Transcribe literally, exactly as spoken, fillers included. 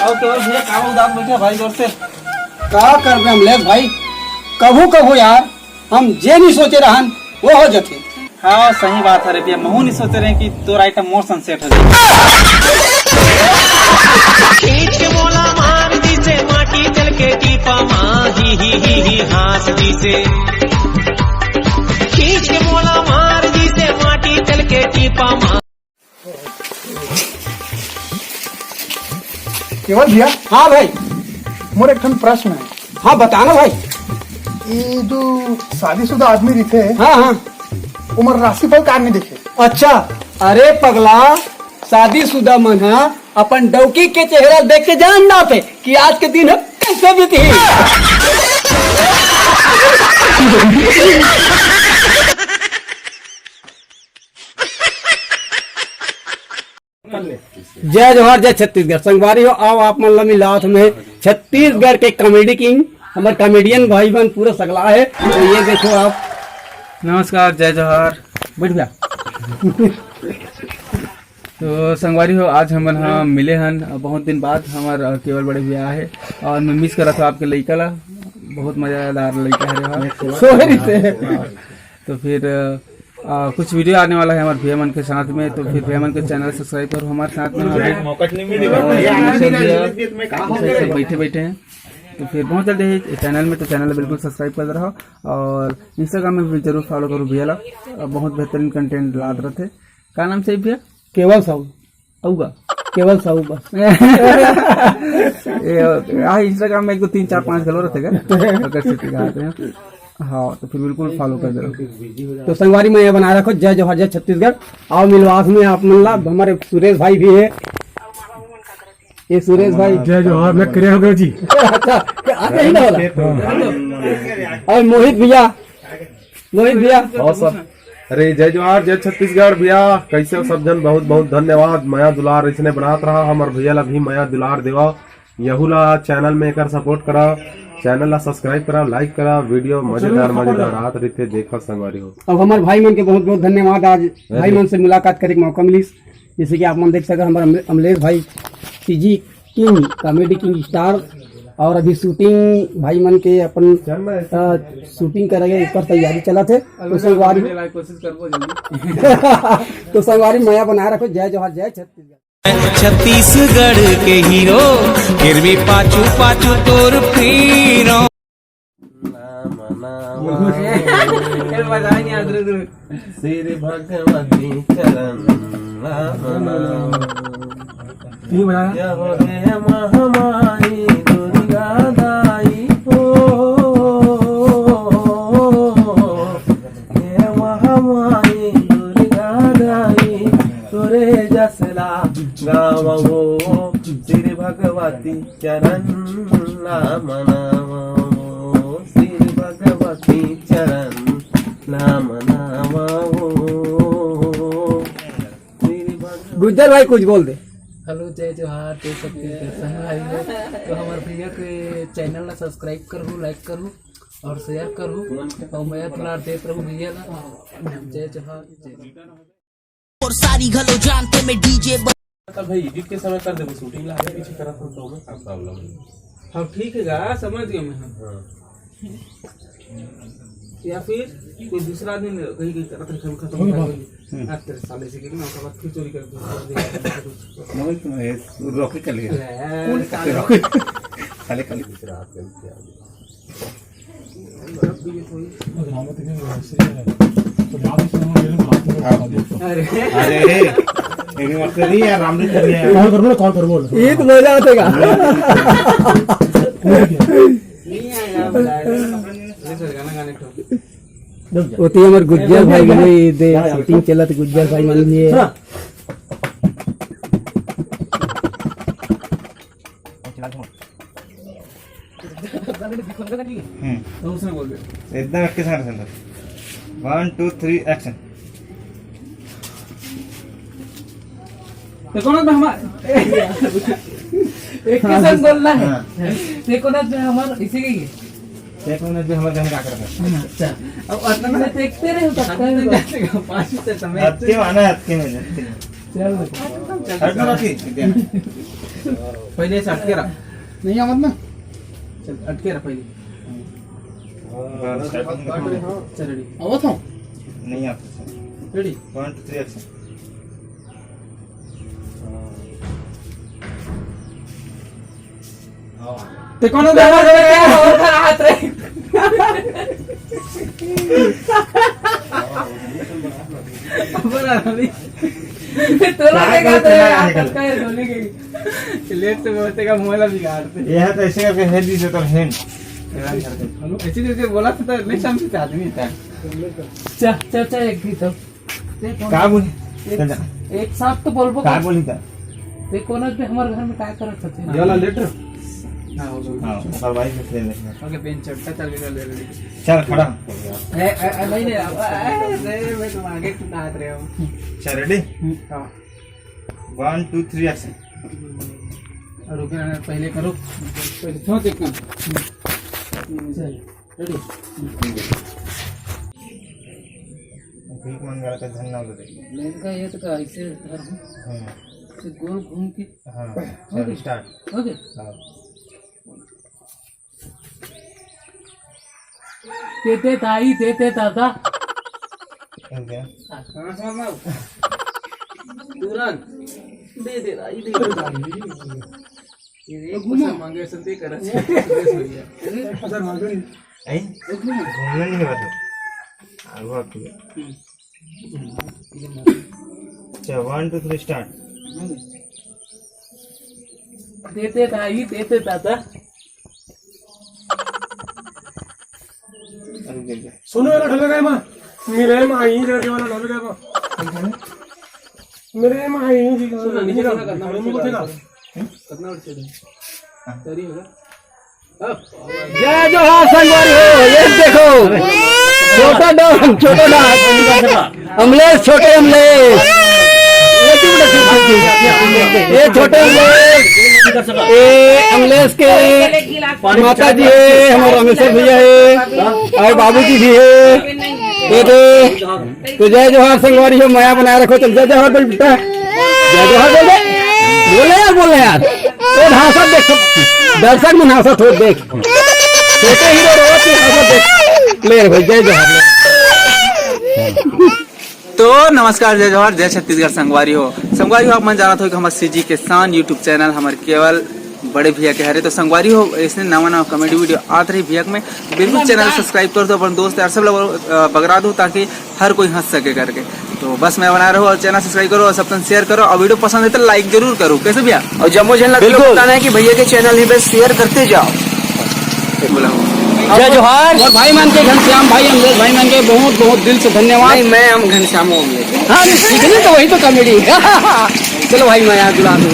अउ तो भैया, का उदास बैठे भाई जोर से? का करबे अमलेश भाई, कभू कभू यार हम जे नहीं सोचे रहन वो हो जाथे। हाँ, सही बात है रे भैया, महू नहीं सोचे रहे कि तोर आइटम मोर संग सेट हो जाए। खींच के मोला मार दिसे माटी चल के टीपा मा, ही, ही, ही, ही, हाँस दिसे। खींच के मोला मार दिसे माटी चल के टीपा मा। केवल भैया। हाँ भाई। मोर एक ठन प्रश्न है। हाँ, बताना भाई। ये जो शादीशुदा आदमी रहिथे, हाँ, हाँ। ओमन राशिफल काहे नहीं देखे? अच्छा, अरे पगला, शादीशुदा मन ह अपन डौकी के चेहरा देख के जान जाथे कि आज के दिन ह कैसे बीतही। जय जोहार, जय छत्तीसगढ़। संगवारी हो, आओ आप मन ला मिलात में छत्तीसगढ़ के कॉमेडी किंग, हमर कॉमेडियन भाई बहन पूरा सगला है। तो ये देखो आप। नमस्कार, जय जोहार। बैठ गया। तो संगवारी हो, आज हमन ह मिले हन, बहुत दिन बाद हमर, अ, केवल बड़े भैया आए हे और मैं मिस करत हूँ आपके लइका ला। बहुत मजेदार लइका है रे, हाँ। सोए रहिथे। तो फिर, अ, आ, कुछ वीडियो आने वाला है हमारे भैया मन के साथ में, तो फिर भैया मन के चैनल सब्सक्राइब करो हमारे साथ में। सब बैठे बैठे हैं, तो फिर बहुत जल्दी है चैनल में, तो चैनल बिल्कुल सब्सक्राइब कर रहा और इंस्टाग्राम में भी जरूर फॉलो करो भैया ला, बहुत बेहतरीन कंटेंट लात रहते। का नाम से भैया? केवल साहू। अउगा? केवल साहू बस। ये, आ, Instagram में एक दो तीन चार पांच घलो रहते का? अगर से दिखाते हैं। हाँ, तो फिर बिल्कुल फॉलो कर देना। तो संगवारी में ये बनाए रखो, जय जोहार, जय छत्तीसगढ़। आओ मिलवास में आप मन ला, हमारे सुरेश भाई भी है। ये सुरेश भाई। जय जोहार, मैं करे हो गया जी। अच्छा, क्या आप यही ना होला? हाँ। और मोहित भैया, मोहित भैया। हाँ सर। अरे जय जोहार, जय छत्तीसगढ़ भैया, कैसे हो सब जन? बहुत बहुत धन्यवाद, मया दुलार इसने बनात रहा, हमर भैया ला भी मया दुलार देवा, यहू ला चैनल में एकर सपोर्ट करा, चैनल ला सब्सक्राइब करा, लाइक करा, वीडियो मजेदार मजेदार आत रहिथे, देखा संगवारी हो। अब हमर भाई मन के बहुत बहुत धन्यवाद, आज भाई मन से मुलाकात करे के मौका मिलिस। जैसे कि आप मन देख सकते हैं, हमारे अमले-, अमलेश भाई TG king, comedy king star, और अभी शूटिंग भाई मन के अपन, अ, शूटिंग करेंगे, ऊपर तैयारी चला थे। तो संगवारी कोशिश करबो जल्दी। तो संगवारी मया बनाए रखो। जय जोहार, जय छत्तीसगढ़। छत्तीसगढ़ के हीरो, फिर भी पाछू पाछू तोर फिरो। नाम नाम। ए, बजा नहीं, अदरे, अदरे। श्री भगवती चरण नाम नाम। ये बजा। जय हो रे महामाई दुर्गा दाई हो। हे महामाई दुर्गा दाई, तोरे जसला गावो, श्री भगवती चरण नाम नाम, श्री भगवती चरण नाम नाम। श्री भगवती गुज्जर भाई कुछ बोल दे। हेलो, जय जोहार, जय छत्तीसगढ़ संग भाई हो। तो हमारे भैया के चैनल ला सब्सक्राइब करू, लाइक करू और शेयर करू और मया दुलार देत रहू भैया ला। जय जोहार, जय। और सारी घलो जानते मैं डीजे। तब भाई एडिट के समय कर देबो, शूटिंग ला आगे पीछे करत हो तो में का प्रॉब्लम है? हाँ, ठीक है गा, समझ गया मैं। हाँ। या फिर कोई दूसरा आदमी ने कहीं, कहीं करत रहे, खत्म कर दे। हम्म। आज तेरे साले से गिरना, उसके बाद फिर चोरी कर दे। नहीं, तो ये रोके कर लिया। ले, कौन साले? रोके? साले कर लिया। दूसरा हाथ कर दिया। अरे, अरे, ये भी मत करिए यार, राम जी करिए यार। कॉल कर बोल, कॉल कर बोल। ये तो मजा आतेगा। ओती हमर गुज्जर भाई गले दे, शूटिंग चलत गुज्जर भाई मन लिए। हम्म। तो उसने बोल दे। एकदम एक के साथ अंदर। One, two, three, action। देखो ना, तो हमार-, एक के साथ बोलना है। हाँ। देखो ना, तो हमार इसी के ही है। देखो ना, जो हमारे घर का कर रहा है। अच्छा। अब अतना से देखते रहे हो, तब तक। पाँच से समय। आपके माना है, आपके में, आपके में। चल। हट ना, बाकी। पहले से अटके रहा। नहीं आवत ना। चल, अटके रहा पहले। चल, ready। आवत हो? नहीं आता। Ready? One, two, three, action। ते कोनो गाना गावे? और का हाथ रे? बड़ा अभी। तोला काय के गात करते रे हैं यार, आजकल? कतका है धोने के? लेट से बोलते का मोला बिगाड़ते। ये है तो ऐसे करके हेड दी से तो हेड। ऐसे करके बोला था तो नहीं समझते आदमी। चल, चल, चल, एक भी तो। ते कौन? का बोली? एक, चल जा। एक साथ तो बोलबो का कर। बोली का? ते कौन है जो हमारे घर में काय करत हथे? ये वाला लेटर? हाँ, वो बोल। हाँ, ओकर भाई से खेल लेंगे। ओके, पेन चट्टा चल के ले ले। चल, खड़ा। ए, ए, ए, नहीं, नहीं, अब, ए, ए, ए, मैं तो आगे की बात रहे हूँ। चल, ready? हम्म। हाँ। One, two, three, action। रुक, पहले करो। पहले छोड़ दे काम। चल, ready? भीख मंगा के धन ना दे। इनका ये तो का ऐसे धर हूँ। हम्म। फिर गोल घूम के। हाँ, हो गया? चल, start। हो गया? हाँ। दे दे दाई, दे दे दादा। हो गया। हाँ, हाँ, हाँ। तुरंत। दे दे दाई, दे दे दाई। ये तो एक घूमो। पैसा मांगे, सुनते ही करत है। सुरेश भैया। अरे, पैसा मांगो नहीं। आई? तो घूमो। घूमने नहीं बता। आगो आपकी। हम्म। अच्छा, one, two, three, start। दे दे दाई, दे दे दादा। अरे, दे दे। सुनो यार, ढलगा है माँ। मेरे माँ ही जगह वाला ढलगा है माँ। मेरे माँ ही जी, सुनो, नीचे निकाल। थोड़ा करना, नीचे थोड़ा। कितना और चाहिए? हाँ। तरी होगा। अब। जय जोहार संगवारी हो, ये देखो। छोटा डॉन, छोटा डॉन। अमलेश, छोटे अमलेश। ये छोटे अमलेश। ये अमलेश के माता जी है, हमारा रामेश्वर भैया है, और बाबूजी भी है। ये दे। तो जय जोहार संगवारी हो, मया बनाए रखो। चल, जय जोहार बोल बेटा, जय जोहार बोल दे। बोल यार, बोल यार। ओ हाँसत देख, दर्शक मन हाँसत हो देख। छोटे हीरो रोवत हे, हाँसत देख। ले भाई, जय जोहार। तो नमस्कार, जय जोहार, जय छत्तीसगढ़ संगवारी हो। संगवारी हो, आप मन जानत हो कि हमर सीजी के शान YouTube चैनल हमर केवल बड़े भैया के हरे। तो संगवारी हो, ऐसे नवा नवा comedy video आत रही भैया के में, बिल्कुल चैनल subscribe कर दो, अपन दोस्त यार सब लोग, अ, बगरा दो, ताकि हर कोई हंस सके करके। तो बस मया बनाए रहो और चैनल subscribe करो और सबसे share करो और video पसंद है तो like जरूर करो। कैसे भैया? और जम्मो झन ला बिल्कुल। बताना है कि भैया के चैनल ही बस share करते जाओ। बोला। जय जोहार। और भाई मन के, घनश्याम भाई, अमलेश भाई मन के बहुत बहुत दिल से धन्यवाद। नहीं, मैं हम घनश्याम हूँ, अमलेश। हाँ, नहीं, सीखने तो वही तो comedy। चलो भाई, मैं यहाँ दुला दूँ।